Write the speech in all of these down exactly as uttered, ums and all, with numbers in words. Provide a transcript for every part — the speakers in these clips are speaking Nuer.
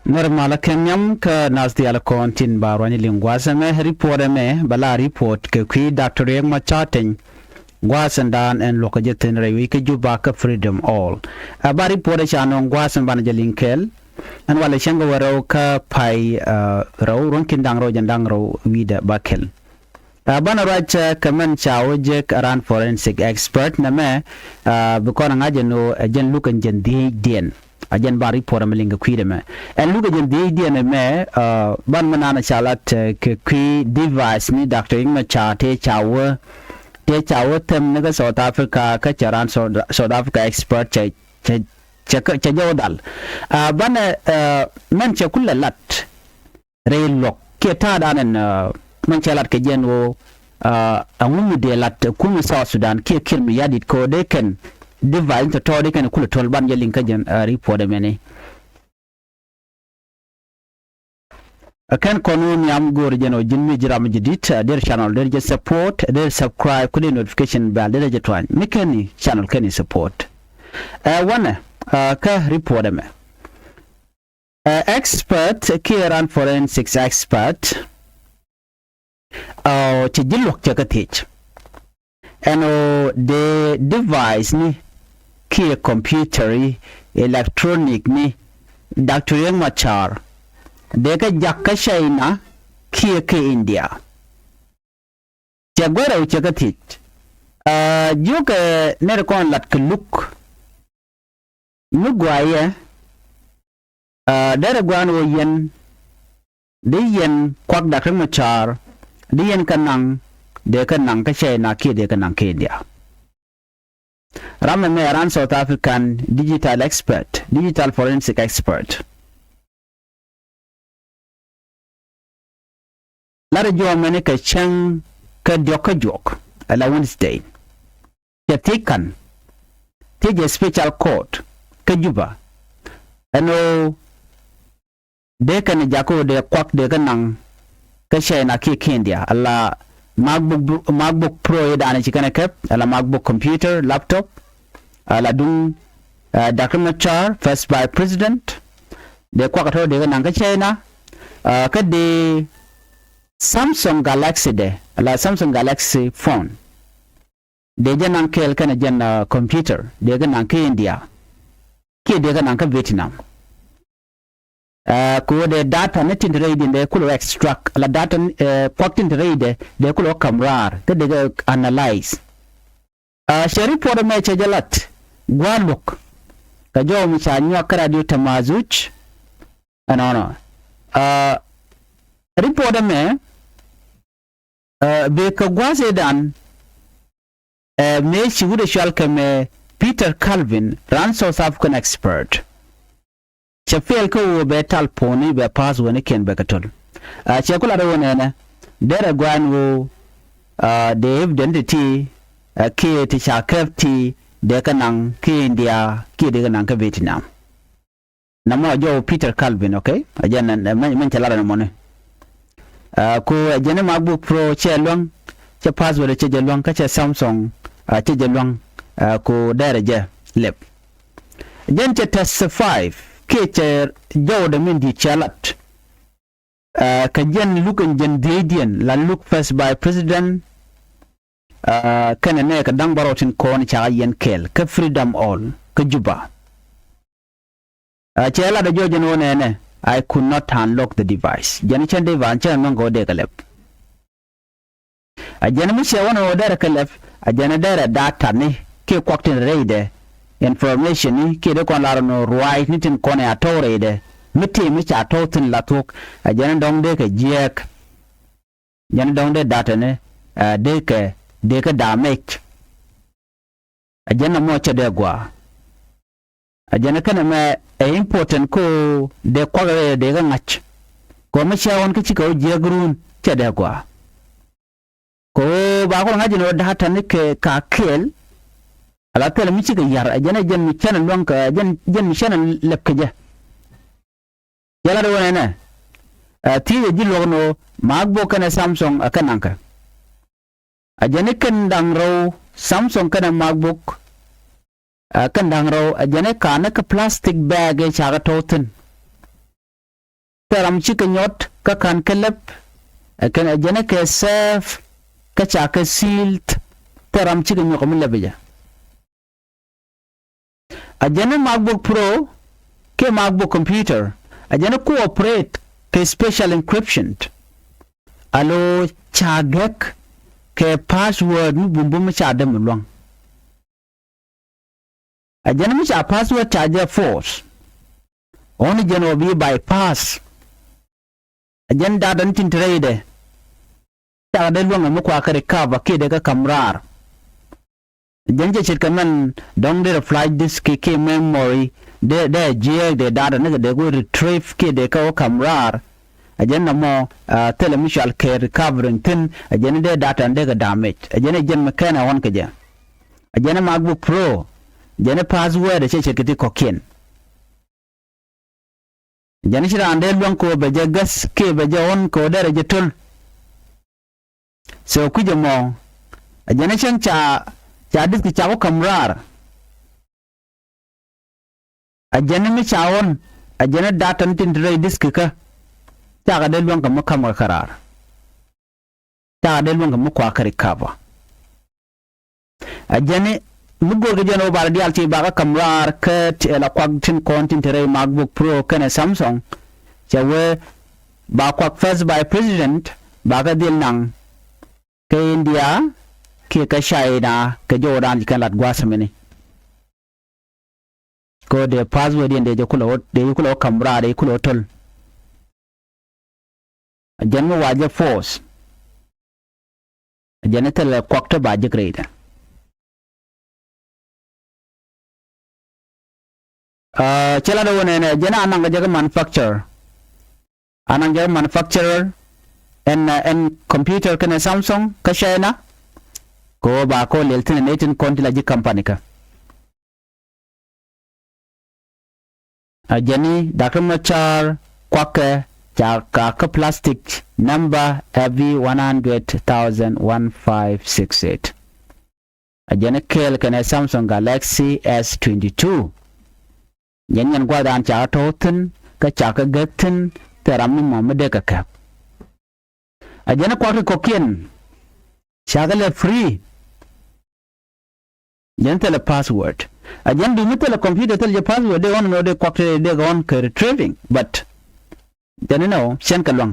Nɛr malä kɛ nhiam kä nath diaal kɔn tin ba ruany liŋ gua̱a̱th ɛmɛ, report ɛmɛ bɛ la report kɛ kui̱ Doctor Riek Machar Teny gua̱a̱th ɛn daan ɛn luɔ̱k kɛ jɛ thi̱n rɛy wec kä Juba kä Freedom Hall. Ɛ ba report ɛ ca nɔŋ gua̱a̱th ɛn banɛ jɛ liŋ kɛɛl. Ɛn walɛ cäŋ kɛ wä rɛw kä pay, ɛ, rɛw ruɔ̱n ki̱n da̱ŋ rɛw jɛn da̱ŋ rɛw wi̱i̱dɛ ba kɛl. Ɛ, banɛ ruac, ɛ, kɛ mɛn ca wä jek ɛ ran forensic expert nɛmɛ, ɛ, bi kɔn ɛ ŋa̱c ɛn ɣöö ɛ jɛn luk ɛn jɛn dhiecdiɛn. A jɛn ba report ɛmɛ liŋ kɛ kui̱dɛ mɛ. Ɛn luk ɛ jɛn dhiecdiɛn ɛmɛ, ɛ, ban mɛ naan ɛ ca lat, ɛ, kɛ kui̱ device ni Doctor Riek Machar tëë ca wä, tëë ca wä thɛm ni kä South Africa kä cɛ ran South, South Africa expert cɛ, cɛ, cɛ, cɛ jɛ wä dhal. Ɛ, banɛ, ɛ, mɛn cɛ kulɛ lat rɛy luɔ̱k kiɛ ta̱a̱dan ɛn, ɛ, mɛn cɛ lat kɛ jɛn ɣöö, ɛ, ɛŋu mi dee lat ɛ kumɛ South Sudan kiɛ Kiir Mayardit kɛ ɣöö dee kɛn device tɔ̱tɔ̱ dee kɛn kulɛ to̱l ban jɛ liŋ kä jɛn, ɛ, report ɛmɛni. Ɛ kɛn kɔn wä nhiam go̱o̱r jɛn ɣöö ji̱n mi ji̱ ram mi ji̱ di̱t, ɛ, der channel der jɛ support, der subscribe ku der notification bell der jɛ tuany mi kɛn ni channel kɛn ni support. Ɛ, wanɛ, ɛ, kä report ɛmɛ. Ɛ, expert kiɛ ran forensics expert, ɛ, cɛ ji̱ luɔ̱k cɛ kä thiec. Ɛn ɣöö dee device ni kiɛ computer i̱ electronic ni Doctor Riek Machar dee kä jak kä China kiɛ kä India. Cɛ guɛrɛ wä cɛ kä thiec. Ɛ, jiökɛ nɛr kɔn lat kɛ luk mi guayɛ, ɛ, derɛ guan wä yɛn di yɛn kuak Doctor Machar di yɛn kä naŋ dee kä naŋ kä China kiɛ dee kä naŋ kä India. Ram ɛmɛ ran South African digital expert, digital forensic expert. Lat ɛ jɔɔmɛni kɛ cäŋ kä diɔ̱k kä juɔk ala Wednesday. Cɛ thiec ka̱n thiec ɛ special court kä Juba. Ɛn ɣöö dee kɛn jakä ɣöö dee kuak dee kä naŋ kä China kiɛ kä India ala MacBook, MacBook Pro i̱ da̱a̱n ci kɛn ɛ kɛp ala MacBook computer, laptop, ala duŋ, ɛ, Doctor Machar, First Vice President. Dee kuak tɔ̱ dee kä naŋ kä China, ɛ, kä dee Samsung Galaxy dɛ ala Samsung Galaxy phone. Dee jɛ naŋ kɛɛl kɛnɛ jɛn, ɛ, computer dee kä naŋ kä India kiɛ dee kä naŋ kä Vietnam. Ɛ, kɛ ɣöö dee data ni tin te rɛydɛ dee kulɛ extract ala data, ɛ, kuak tin te rɛydɛ dee kulɛ wä ka̱m raar kä dee kɛ analyze. Ɛ, cɛ report ɛmɛ cɛ jɛ lat gua̱a̱r luɔ̱k kɛ jɔw mi ca nyuak kä radio Tamazuj. Ɛnɔnɔ, ɛ, report ɛmɛ, ɛ, bee kɛ gua̱a̱th ëëdan, ɛ, mëë ci wut ɛ cual kɛ mɛ Peter Calvin ran South African expert. Cɛ fail kä ɣöö bɛ tal puɔ̱ni bɛ pass wänikiɛn bɛ kɛ töl. Ɛ, cɛ ku lat ɣöö nɛnɛ derɛ gua̱a̱n ɣöö, ɛ, dee evident ti, ɛ, kiɛ ti ca kɛp ti dee kä naŋ kä India kiɛ dee kä naŋ kä Vietnam. Namɔ jɔw Peter Calvin, okay? Ɛ jɛn, ɛ, mɛn, mɛn cɛ lar ɛn mɔni. Ɛ, ku ɛ jɛn MacBook Pro cɛ luäŋ, cɛ password cɛ jɛ luäŋ, kä cɛ Samsung, ɛ, cɛ jɛ luäŋ, ɛ, ku dɛrɛ jɛ lɛp. Jɛn cɛ testify kiɛ cɛ jɔwdɛ min di̱i̱t cɛ lat. Ɛ, kɛ jɛn luk in jɛn dhiecdiɛn la luk First Vice President, ɛ, kɛnɛ nɛɛkɛ da̱ŋ bärɔw tin kɔn cakɛ yɛn kɛɛl kä Freedom Hall kä Juba. Ɛ, cɛ lat ɛ jɔ̱ɔ̱c ɛn ɣöö nɛnɛ, I could not unlock the device. Jɛn cɛn device cɛn ɛn nhɔ̱ŋ kɛ ɣöö dee kɛ lɛp. Ɛ jɛn mi cɛ wän ɣöö derɛ kɛ lɛp, ɛ jɛn derɛ data ni kiɛ kuak tin rɛydɛ, information ni kiɛ dee kɔn lar ɛn ɣöö ruac ni tin kɔn ɛ a tɔ̱w rɛydɛ mi tëë mi ca tɔ̱w thi̱n la thuɔ̱k, ɛ jɛn dɔ̱ŋ dee kɛ jiɛɛk. Jɛn dɔ̱ŋ dee data ni, ɛ, dee kɛ, dee kɛ damage. Ɛ jɛn ɛmɔ cɛ dee gɔaa. Ɛ jɛn kɛnɛ mɛ ɛ important ko dee kuak rɛy dee kɛ ŋa̱c. Kɛ ɣöö mi cɛ ɣɔn kä cikɛ wä jiɛk run cɛ dee gɔaa. Kɛ ɣöö ba kɔn ŋa̱c ɛn ɣöö data ni kɛ ka kɛɛl. Ala thilɛ mi cikɛ ya̱r ɛ jɛn ɛ jɛn mi cɛn ɛ luäŋ kɛ ɛ jɛn, jɛn mi cɛn ɛ lɛp kɛ jɛ. Cɛ lat ɣöö nɛnɛ, ɛ, thiecɛ ji̱ luɔ̱k ɛn ɣöö MacBook kɛnɛ Samsung ɛ kɛ naŋkɛ. Ɛ jɛn i̱ kɛn da̱ŋ rɛw Samsung kɛnɛ MacBook, ɛ, kɛn da̱ŋ rɛw ɛ jɛn i̱ ka̱n i̱ kɛ plastic bag i̱ cakɛ tɔ̱ thi̱n. thil ram cikɛ nyɔt kä ka̱n kɛ lɛp. Ɛ kɛn ɛ jɛn ɛ kɛ sɛɛf kä ca kɛ siil. Thil ram cikɛ nyɔk mi lɛp jɛ. A jɛn ɛ MacBook Pro kɛ MacBook computer a jɛn ɛ ku operate kɛ special encryption. A lo ca gɛk kɛ password mi bumbum mi ca däm luaŋ. A jɛn mi ca password ca jɛ force. Ɣän jɛn ɔ bi bypass. A jɛn data ni tin te rɛydɛ. Cakɛ dee luäŋ mi kua kɛ recover kiɛ dee kä ka̱m raar. Jɛn cɛ ce̱tkɛ mɛn dɔ̱ŋ dee flash disk kiɛ memory dee dee jiɛɛk dee data ni kɛ dee ku retrieve kiɛ dee kä wä ka̱m raar. A jɛn nɔmɔ thilɛ mi cual kɛ recovering thi̱n a jɛn dee data dee kɛ damage a jɛn jɛn mi kɛn ɛ ɣɔn kɛ jɛ. A jɛn MacBook Pro jɛn password cɛ ce̱tkɛ ti kɔ̱kiɛn. Jɛn ci raan dee luäŋ kɛ ɣöö bɛ jɛ gäth kiɛ bɛ jɛ ɣɔn kɛ ɣöö derɛ jɛ töl. So kui̱c ɛmɔ a jɛn cäŋ ca ca disk ca ku ka̱m raar. A jɛn mi ca ɣɔn a jɛn data ni tin te rɛy disk kä. Cakɛ dee luäŋ kɛ mi ka̱m kɛ raar. Cakɛ dee luäŋ kɛ mi kua kɛ recover. A jɛn mi go̱o̱r kɛ jɛn ɣöö ba rɔ diaal ti bakä ka̱m raar kä ti ɛ la kuak tin kɔn tin te rɛy MacBook Pro kɛnɛ Samsung. Cɛ wee ba kuak first vice president bakä dhil naŋ kä India kiɛ kä China kɛ jɔwdan ci kɛn lat gua̱a̱th mini. Kɛ ɣöö dee password yɛn dee jɛ kulɛ wä dee jɛ kulɛ wä ka̱m raar dee jɛ kulɛ wä töl. A jɛn mi wa jɛ force. A jɛn thilɛ kuak te ba jek rɛydɛ. Cɛ lat ɛ wä nɛnɛ jɛn a naŋ kɛ jɛ kä manufacture. A naŋ jɛ kä manufacturer ɛn ɛn computer kɛnɛ Samsung kä China. Kɛ ɣöö ba kɛ ɣöö lɛl thi̱n ɛ nɛy tin kɔn ti la ji̱ company kä. A jɛn i̱ Doctor Machar kuakɛ ca ka kä plastic number F V one hundred thousand one five six eight. A jɛn i̱ kɛɛl kɛnɛ Samsung Galaxy S twenty two. Jɛn nyɛn gua̱dan ca kä tɔ̱ thi̱n kä ca kä gäk thi̱n thil ram mi mɔ mi dee kɛ kɛp. A jɛn i̱ kuak ti kɔ̱kiɛn ca kä lɛ free. Jɛn thilɛ password. A jɛn duumi thilɛ computer thilɛ jɛ password dee ɣɔn nɔ dee kuak te dee kɛ ɣɔn kɛ retrieving but jɛn inɔ cɛn kɛ luaŋ.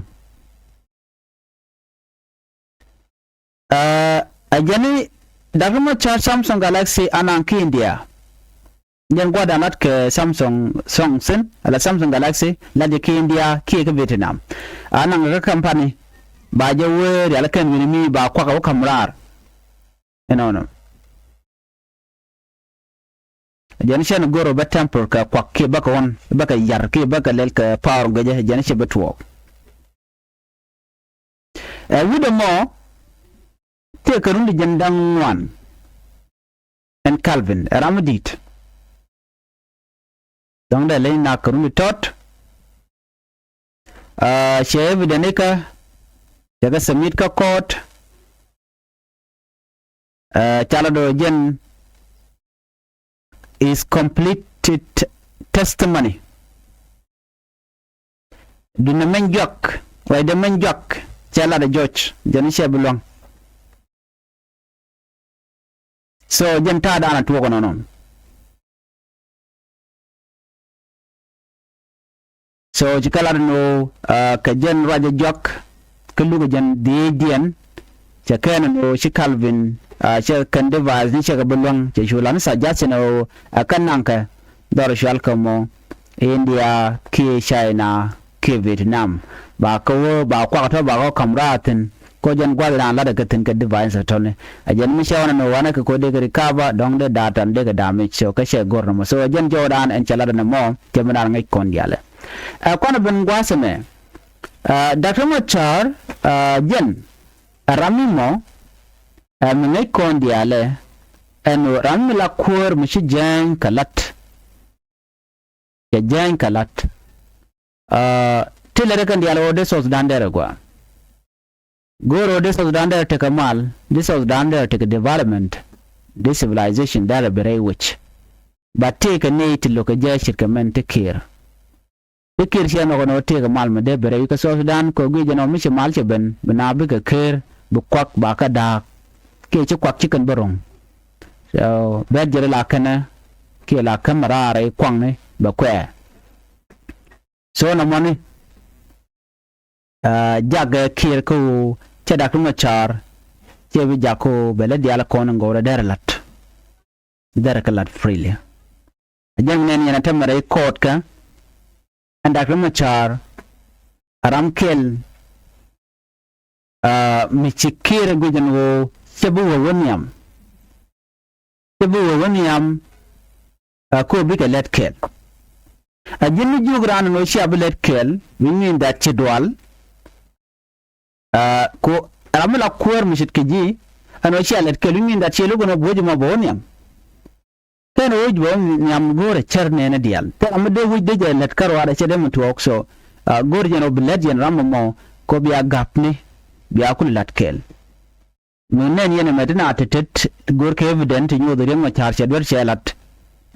A jɛn i̱ Doctor Machar Samsung Galaxy anaŋ ki India. Jɛn gua̱dan lat kɛ Samsung song sin ala Samsung Galaxy lat jɛ ki India kiɛ kä Vietnam. Anaŋ kä company ba jɛ wee rial kɛn wi̱ni mi ba kuak a wä ka̱m raar. Inɔnɔ. Jɛn cɛn go̱r bä temper kɛ kuak kiɛ bä kɛ ɣɔn bä kɛ yar kiɛ bä kɛ lɛl kɛ power gecä jɛn cɛ bä tuɔɔk. Ɛ wi̱dɛ mɔ tëë kɛ run di jɛn da̱ŋ ŋuan. Ɛn Calvin ɛ ram mi di̱i̱t. Dɔ̱ŋ dee leny nak kɛ run di tɔt. Cɛ evidence ikä cɛ kɛ submit kä court. Calɛ dɔ̱ jɛn is completed testimony. Duundɛ mɛny juak, ruacdɛ mɛny juak cɛ lat ɛ jɔc jɛn cɛ bi luaŋ. So jɛn ta̱a̱ da̱a̱n a tuɔk ɛnɔnɔ. So ci kɛ lat ɛn ɣöö kɛ jɛn ruacɛ juak kä lukɛ jɛn dhiecdiɛn. Cɛ kɛn ɛn ɣöö ci Calvin cɛ kɛn device ni cɛ kɛ bi luäŋ cɛ cu lat ni suggestion ɛn ɣöö ɛ kɛn naŋkɛ dhɔr cual kɛ mɔ India kiɛ China kiɛ Vietnam. Ba kä wä ba kuak tɔ ba kä ka̱m raar thi̱n. Kä jɛn gua̱th raan latdɛ kɛ thi̱n kɛ device tɔ̱ni. Ɛ jɛn mi cɛ ɣɔn ɛn ɣöö wanɛ kɛ ko̱ dee kɛ recover dɔ̱ŋ dee da̱a̱tan dee kɛ damage so kä cɛ go̱r nɔmɔ so ɛ jɛn jɔwdan ɛn cɛ latdɛ nɔmɔ cɛ mi raan ŋäc kɔn diaalɛ. Ɛ kuan ɛ ben gua̱a̱th ɛmɛ. Doctor Machar jɛn ɛ ram mi mɔ ɛ mi ŋäc kɔn diaalɛ ɛn ɣöö ram mi la kuäär mi ci jääny kɛ la̱t. Cɛ jääny kɛ la̱t. Ti lɛt kɛn diaal ɣöö dee South Sudan derɛ gɔaa. Go̱o̱r ɣöö dee South Sudan derɛ tekɛ mal, dee South Sudan derɛ tekɛ development, dee civilization derɛ bi rɛy wec. But tëëkɛ nɛy ti lo̱kɛ jääc ce̱tkɛ mɛn ti Kiir. Dee Kiir ciɛ nhɔk ɛn ɣöö tëëkɛ mal mi dee ben rɛy kä South Sudan kɛ ɣöö guic ɛn ɣöö mi ci mal cɛ ben bi naath bikɛ ker bi kuak ba kɛ da̱a̱k. Kiɛ ci kuak ci kɛn bä ro̱ŋ. So bɛ̈t jɛ ri la kɛnɛ kiɛ la käm raar rɛy kuaŋni bɛ kuɛɛr. So nɔmɔni, ah, jakɛ Kiir kä ɣöö cɛ Dak Riek Machar cɛ bi jak kä ɣöö bɛ lät diaal kɔn in gɔw rɛ derɛ la̱t. Derɛ kɛ la̱t freely. A jɛn nɛn yɛn a tämɛ rɛy court kä ɛn Dak Riek Machar a ram kɛl, ah, mi ci Kiir ɛ guic ɛn ɣöö cɛ bi wä wä nhiam. Cɛ bi wä wä nhiam, ah, ko bikɛ lät kɛl. A ji̱n mi jiök raan ɛn ɣöö cia bi lät kɛl, mi nyin dat ci dual. Ah, ko ram mi la kuäär mi ce̱tkɛ ji̱ ɛn ɣöö cia lät kɛl, mi nyin dat ci luk ɛn ɣöö bi wä ji̱ mɔ bɛ wä nhiam. Kɛn ɣöö ji̱ bɛ wä nhiam go̱o̱rɛ cär nɛɛni diaal. Thil ram mi dee wi̱c dee jɛ lät kä ruaadɛ cɛ dee mi tuɔɔk, so, ah, go̱o̱rɛ jɛn ɣöö bi lät jɛn ram ɛmɔ ko bia ga̱pni bia kul la̱t kɛl. Mi nɛn yɛn ɛmɛ ti na tetet go̱rkɛ evident ti nyuɔth Riek Machar cɛ duer cɛ la̱t.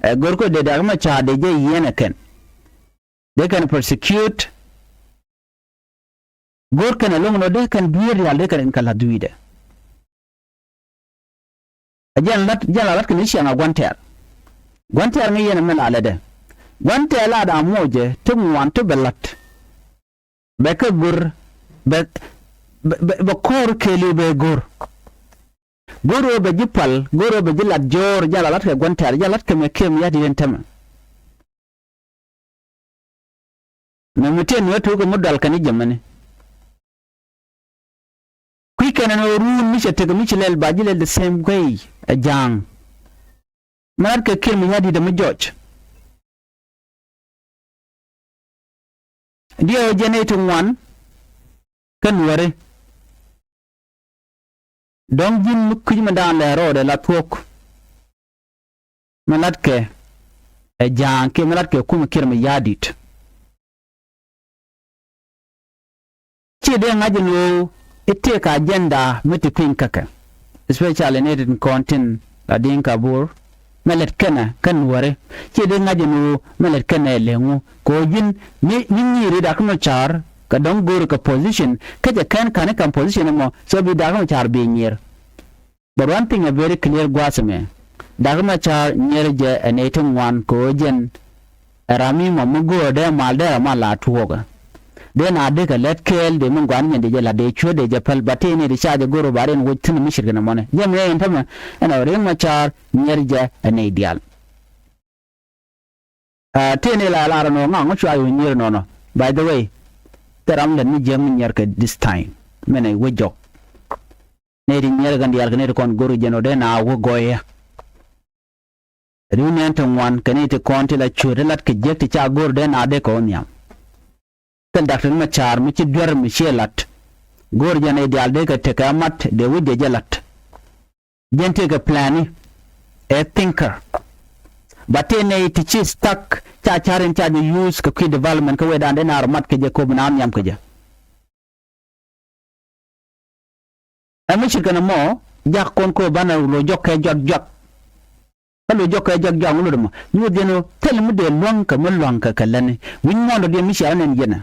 Ɛ go̱rkɛ dee Dak Machar dee jɛ yiɛn ɛ kɛn. Dee kɛn prosecute. Go̱r kɛn ɛlɔ̱ŋ nɔ dee kɛn dueer diaal dee kɛn in kɛ la̱th wi̱i̱dɛ. Ɛ jɛn la̱t, jɛn la la̱t kɛn i̱ ciaŋ a gua̱n tɛɛr. Gua̱n tɛɛr ŋäc yɛn ɛmɛ la lɛtdɛ. Gua̱n tɛɛr la da̱a̱ muɔcɛ ti ŋuan ti bɛ la̱t. Bɛ kɛ go̱r, bɛ, bɛ, bɛ, bɛ kɔr kɛɛliw bɛ go̱r. Go̱r ɣöö bɛ ji̱ pal, go̱r ɣöö bɛ ji̱ lat jɔ̱ɔ̱r, jal a lat kɛ gua̱n tɛ̈r, jal a lat kɛ mɛ kiɛm ya̱t yien tämɛ. Mɛ mi tiɛn ni ɣä tuukɛ mi dual kɛn i̱ jɛ mɛni. Kui̱ kɛn ɛn ɣöö ruun mi cɛ tekɛ mi ci lɛl ba ji̱ lɛl the same way ɛ ja̱a̱ŋ. Mi lat kɛ kiɛm ya̱t di̱t ɛmɛ jɔc. Diɛw jɛ nɛy ti ŋuan kä nuɔri. Dɔ̱ŋ ji̱n mi kui̱c mi da̱a̱n lɛ rɔɔdɛ la thuɔ̱k. Mi latkɛ ɛ ja̱a̱ŋ kiɛ mi latkɛ kumɛ kiɛr mi ya̱a̱ di̱t. Ci dee ŋa̱c ɛn ɣöö i̱ tëëkɛ agenda mi ti kui̱ny käkɛ, especially ni tin kɔn tin la Dinka Bor. Mɛ lɛt kɛnɛ kä nuɔri ci dee ŋa̱c ɛn ɣöö mɛ lɛt kɛnɛ lɛŋu kɛ ɣöö ji̱n mi, mi nyi̱i̱ri Dak Machar kɛ dɔ̱ŋ go̱o̱ri kɛ position kä cɛ kɛn ka̱n i̱ ka̱n position ɛmɔ, so bi Dak Machar bi nyier. But one thing a very clear gua̱a̱th ɛmɛ, Dak Machar nyier jɛ ɛ nɛy ti ŋuan kɛ ɣöö jɛn ɛ ram mi mɔ mi go̱o̱r dee mal dee ram mal la tuɔɔkä. Dee na dee kɛ lät kɛɛl dee mi gua̱n nyɛn dee jɛ la̱t dee cuäär dee jɛ päl, but tëë ni dee ca jɛ go̱o̱r ɛ ba riɛn wec thi̱n mi ce̱tkɛ nɔmɔni. Jɛ mi ɛ yɛn tämɛ ɛn ɔ Riek Machar nyier jɛ ɛ nɛy diaal. Ah, tëë ni la lar ɛn ɣöö ŋa̱ ŋu cua yɛ nyier nɔnɔ. By the way, thil ram lät mi jiäk mi nyier kɛ this time. Mɛnɛ wec jɔk. Nɛy ti nyier kɛn diaal kɛ nɛy ti kɔn go̱r jɛn ɔ dee na wä gɔyɛ. Riw nɛn ti ŋuan kɛ nɛy ti kɔn ti la cuet ti lat kɛ jiäk ti ca go̱r dee na dee kɛ wä nhiam. Thil Dak Riek Machar mi ci duer mi ciɛ lat. Go̱r jɛn nɛy diaal dee kɛ tekɛ mat dee wec dee jɛ lat. Jɛn tëëkɛ plani ɛ thinker. But tëë nɛy ti ci stuck ca ca̱r in ca jɛ use kɛ kui̱ development kä wecdan dee naar mat kɛ jɛ kop in a nhiam kɛ jɛ. Ɛ mi ce̱tkɛ nɔmɔ jak kɔn kop banɛ lo jɔk kɛ juak juak. Kä lo jɔk kɛ juak juak mi lot ɛmɔ nyuuth jɛn ɣöö thil mi dee luäŋ kɛ mi lua̱ŋ kɛ kɛ lätni wi̱c muɔ̱ɔ̱ndɔdiɛn mi cia rɔ nɛn yɛn ɛ.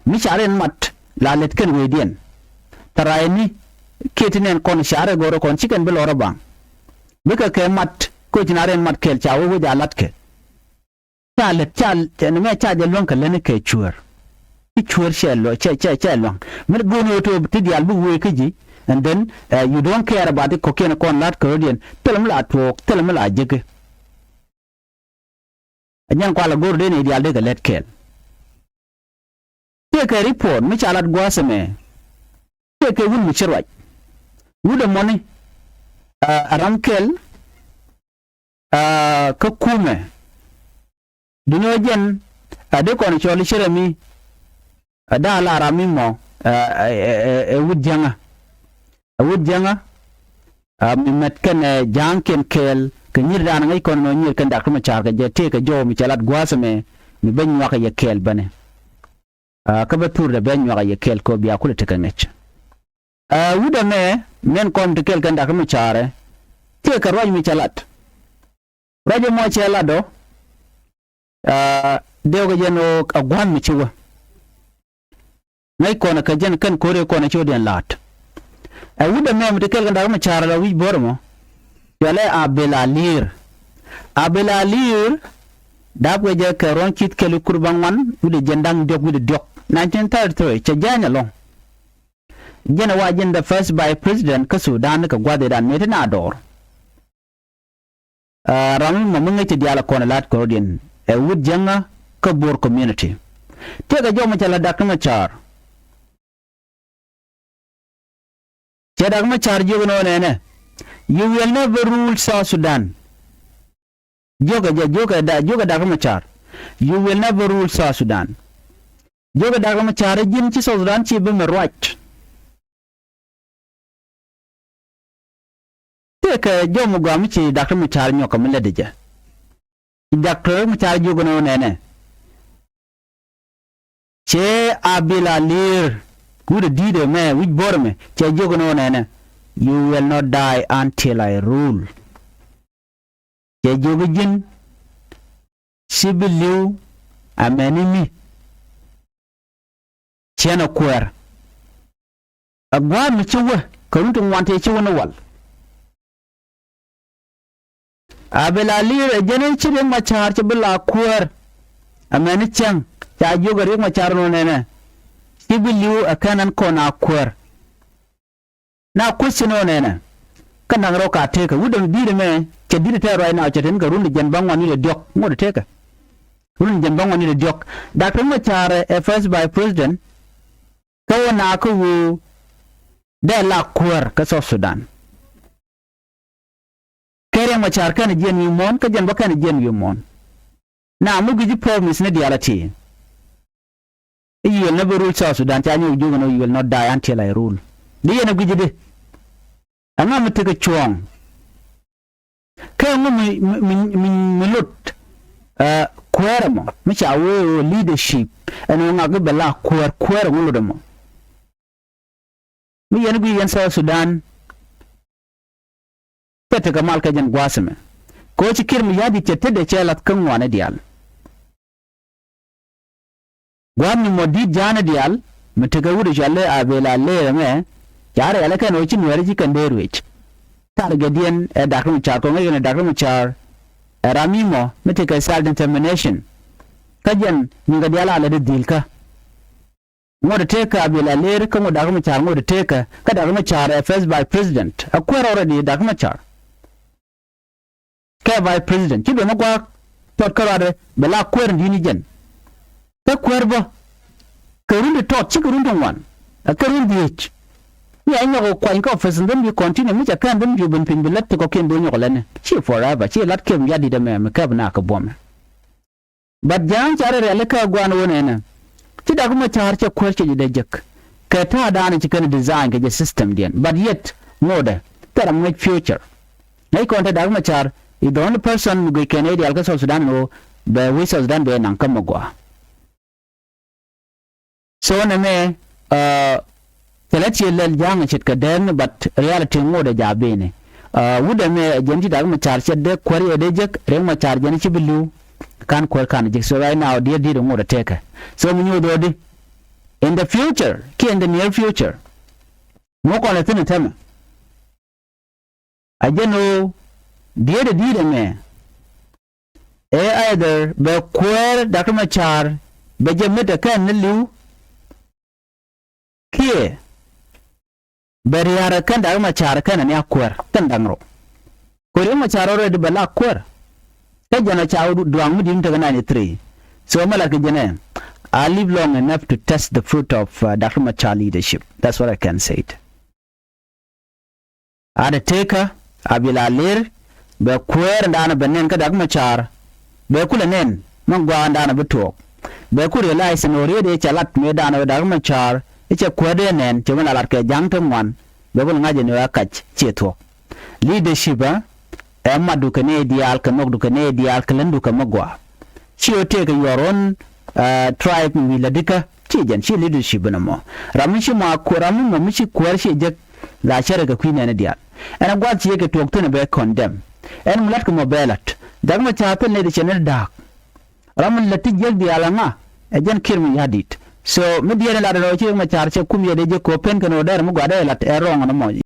Mi ca rɛn mat la lät kɛn wecdiɛn. Thɛraani kiɛ ti nɛn kɔn ca rɛ gɔrɛ kɔn ci kɛn bi lɔrä baŋ. Bikɛ kɛ mat kä ci na rɛn mat kɛɛl ca wee wec a latkɛ. Ca lät ca, ca ni mɛ ca jɛ luäŋ kɛ lätni kɛ cuäär. Ci cuäär cɛ luäŋ, cɛ, cɛ, cɛ luäŋ. Mi go̱o̱n ɣöö ti diaal bi wee kä ji̱. And then, uh, you don't care about it kɔ̱kiɛn kɔn la̱t kärɔ̱diɛn. Thilɛ mi la tuɔɔk, thilɛ mi la jek i̱. Ɛ nyɛn kualɛ go̱r dee ni diaal dee kɛ lät kɛɛl. Tëëkɛ report mi ca lat gua̱a̱th ɛmɛ. Tëëkɛ wut mi ci ruac. Wut ɛmɔni, ah, ɛ ram kɛl, ah, kä kumɛ. Duŋni ɣöö jɛn a dee kɔn cɔl i̱ cärɛ mi a da̱a̱ la ram mi mɔ, ah, ɛ, ɛ, ɛ, ɛ wut jiäŋä. A wut jiäŋä, a mi mɛt kɛnɛ ja̱a̱ŋkiɛn kɛɛl kɛ nyi̱r da̱a̱n ŋäc kɔn nɔ nyi̱r kɛn Dak Riek Machar kɛ jɛ tëëkɛ jɔw mi cɛ lat gua̱a̱th ɛmɛ mi bä nyuakä yɛ kɛɛl bänɛ. A kä bä thurdɛ bä nyuakä yɛ kɛɛl kɛ ɣöö bia kulɛ tekɛ ŋäc. A wut ɛmɛ mɛn kɔn ti kɛɛl kɛn Dak Riek Machar ɛ tëëkɛ ruac mi cɛ lat. Ruac ɛmɔ cɛ lat ɔ Aa, dee wä kɛ jɛn ɣöö a gua̱n mi ci wä. Ŋäc kɔn kä jɛn kɛn ko̱ri kɔn ci wä diɛn la̱t. Ɛ wut ɛmɛ mi ti kɛl kɛn Dak Macar la wi̱c bo̱r ɛmɔ. Cualɛ Abil Aliir. Abil Aliir dap kɛ jɛ kɛ ruɔ̱n ci̱th kɛl i̱ kur ba ŋuan wi̱cdɛ jiɛn da̱ŋ diɔ̱k wi̱cdɛ diɔ̱k. Nineteen thirty-three cɛ jääny ɛlɔ̱ŋ. Jɛn ɛ wa jɛn the first vice president kä Sudan kɛ gua̱thidan mëë ti na dɔɔr. Aa, ram mi mɔ mi ŋäc ti diaal ɛ kɔn ɛ la̱t kɔrɔdiɛn ɛ wut jiäŋä kä Bor community. Tëëkɛ jɔw mi cɛ la Dak Macar. Cɛ Dak Macar jiök ɛn ɣöö nɛnɛ, you will never rule South Sudan. Jiökɛ jɛ, jiökɛ da, jiökɛ Dak Macar, you will never rule South Sudan. Jiökɛ Dak Macar, ji̱n ci South Sudan ci bi mi ruac. Tëëkɛ jɔw mi gɔaa mi ci Dak Macar nyɔk kɛ mi lätdɛ jɛ. Dak Macar jiök ɛn ɣöö nɛnɛ. Cɛ Abil Aliir wut ɛ di̱i̱t ɛmɛ wi̱c bo̱r ɛmɛ cɛ jiök ɛn ɣöö nɛnɛ, you will not die until I rule. Cɛ jiök i̱ ji̱n ci bi li̱w amäni mi ciɛn ɛ kuäär. Ɛ gua̱a̱th mi ci wä kɛ run ti ŋuan tëë ci wä ni wal. Abil Aliir ɛ jɛn i̱ ci Riek Macar ci bi la kuäär. Amäni cäŋ ca jiök ɛ Riek Macar nɔ nɛnɛ, ci bi li̱w ɛ kɛn ɛn kɔn a kuäär. Na question ɔ nɛnɛ. Kä naŋ rɔ ka tëëkä wut däŋ di̱t ɛmɛ cɛ di̱t tɛɛr right now cɛ ten kɛ run jɛn bäŋuan wi̱cdɛ diɔ̱k ŋot tëëkä. Run jɛn bäŋuan wi̱cdɛ diɔ̱k. Dak Riek Macar ɛ first vice president. Kä wä na kä ɣöö dee la kuäär kä South Sudan. Kɛ Riek Macar kɛn jiɛn wi̱i̱ muɔ̱ɔ̱n kä jɛn bä kɛn jiɛn wi̱i̱ muɔ̱ɔ̱n. Na mi gui̱ci promise ni diaal a ti. I̱ you will never rule South Sudan ca nyɔk jiök ɛn ɣöö you will not die until I rule. Di yɛn a gui̱ci di. Ɛŋa mi tekɛ cuɔ̱ɔ̱ŋ? Kɛ ŋu mi, mi, mi, mi, mi lot, ɛ, kuäär ɛmɔ mi ca wee ɣöö leadership ɛn ɣöö ŋak i̱ bɛ la kuäär, kuäär ɛŋu lot ɛmɔ? Mi yɛn guic yɛn South Sudan. Pet tekɛ mal kɛ jɛn gua̱a̱th ɛmɛ. Kɛ ɣöö ci Kiir Mayardit cɛ tetdɛ cɛ lath kä ŋuani diaal. Gua̱a̱th ni mɔ di̱t ja̱a̱ni diaal mi tekɛ wut ɛ cɔal i̱ Abil Aliir ɛmɛ. Ca riɛl ɛ kɛn ɣöö ci Nuɛɛri ci kɛn dee ruëc. Targɛtdiɛn ɛ Dak Macar kɔŋ ɛ kɛn ɛ Dak Macar. Ɛ ram mi mɔ mi tekɛ self determination. Kä jɛn nyinkɛ diaal a lɛ di dhil kä. Ŋot ɛ tëëkä Abil Aliir kä ŋot Dak Macar ŋot ɛ tëëkä kä Dak Macar ɛ first vice president. Ɛ kuäär already Dak Macar. Kɛ vice president ci duɔ̱mä gua̱a̱k tɔt kä ruaadɛ bɛ la kuäär in di̱i̱t ni jɛn. Kä kuäär bä kɛ run ti tɔt cikɛ run ti ŋuan. Ɛ kɛ run dhieec. Mi a nyɔk kuany kä office in dhim bi continue mi cɛ kɛn dhim bi ben piny bi lät ti kɔ̱kiɛn bi nyɔk lɛni ci forever ci lat kiɛp mi yat di̱t ɛmɛ mi kɛp na kɛ buɔmɛ. But ja̱a̱ŋ ca rɛ rialikä gua̱a̱n wä nɛnɛ. Ci Dak Macar cɛ kuäär cɛ ji̱ dee jek. Kɛ ta̱a̱ da̱a̱n ci kɛn design kɛ jɛ system diɛn. But yet ŋotdɛ thil ram ŋäc future. Ŋäc kɔn te Dak Macar is the only person mi guic kɛn i̱ diaal kä South Sudan ɛn ɣöö bɛ wec South Sudan bɛ naŋ kä mi gɔaa. So nɛmɛ, aa, thilɛ ciɛ lɛl ja̱a̱ŋ ce̱tkɛ dɛɛkni, but reality ŋotdɛ ja̱ beni. Aa, wut ɛmɛ ɛ jɛn ci Dak Macar cɛ dee kuäär yɛ dee jek, Riek Macar jɛn ci bi li̱w. Ka̱n kuäär ka̱n jek. So right now diet diet ŋotdɛ tëëkɛ. So mi nyuuth ɣöödi in the future kiɛ in the near future. Ŋu kɔn ɛ thi̱n ɛ tɛmɛ. A jɛn ɣöö diet ɛ di̱i̱t ɛmɛ. Ɛ either bɛ kuäär Dak Macar bɛ jɛ met ɛ kɛn ni li̱w. Kiɛ bɛ ria̱r ɛ kɛn Dak Macar kɛn ɛ ni a kuäär kɛn da̱ŋ rɔ. Kɛ Riek Macar already bɛ la kuäär. Kä jɛn ɛ ca wä duaŋ mi di̱t mi tekɛ ninety three. So mɛ lat kɛ jɛn ɛ, I live long enough to test the fruit of, uh, Dak Macar leadership. That's what I can say it. A dee tëëkä Abil Aliir bɛ kuäär in daanɔ bɛ nɛn kä Dak Macar. Bɛ kulɛ nɛn mi gua̱a̱n daanɔ bi tuɔɔk. Bɛ ku realize ni ɣöö riet ëë cɛ lat mëë daanɔ Dak Macar i̱ cɛ kuäär dee nɛn cɛ mi la lat kɛ ja̱ŋ ti ŋuan. Bɛ kulɛ ŋa̱c ni ɣöö a kac ciɛ thuɔ̱k. Leadership ɛ, ɛ matdu kɛ nɛy diaal kɛ nhɔkdu kɛ nɛy diaal kɛ läŋdu kɛ mi gɔaa. Ci ɣöö tëëkɛ your own, uh, tribe mi wi̱i̱ lätdikä. Ci jɛn ci leadership ɛn ɛmɔ. Ram mi ci ma kuäär, ram mi mɔ mi ci kuäär ci jek la cärɛ kɛ kui̱ nɛɛni diaal. Ɛn ɛ gua̱th ci yɛ kɛ tuɔɔk thi̱n ɛ bɛ condemn. Ɛn mi la̱t kɛ mɔ bɛ la̱t. Dak Macar thil nɛy ti cɛ ni da̱a̱k. Ram mi lät ti jiäk diaal ɛŋa? Ɛ jɛn Kiir Mayardit. So mi diɛɛr in lat ɛn ɣöö ci Riek Machar cɛ kum yɛ dee jɛ köp pen kɛn ɣöö dɛr mi gua̱dɛ lat ɛ wrong ɛn ɛmɔ.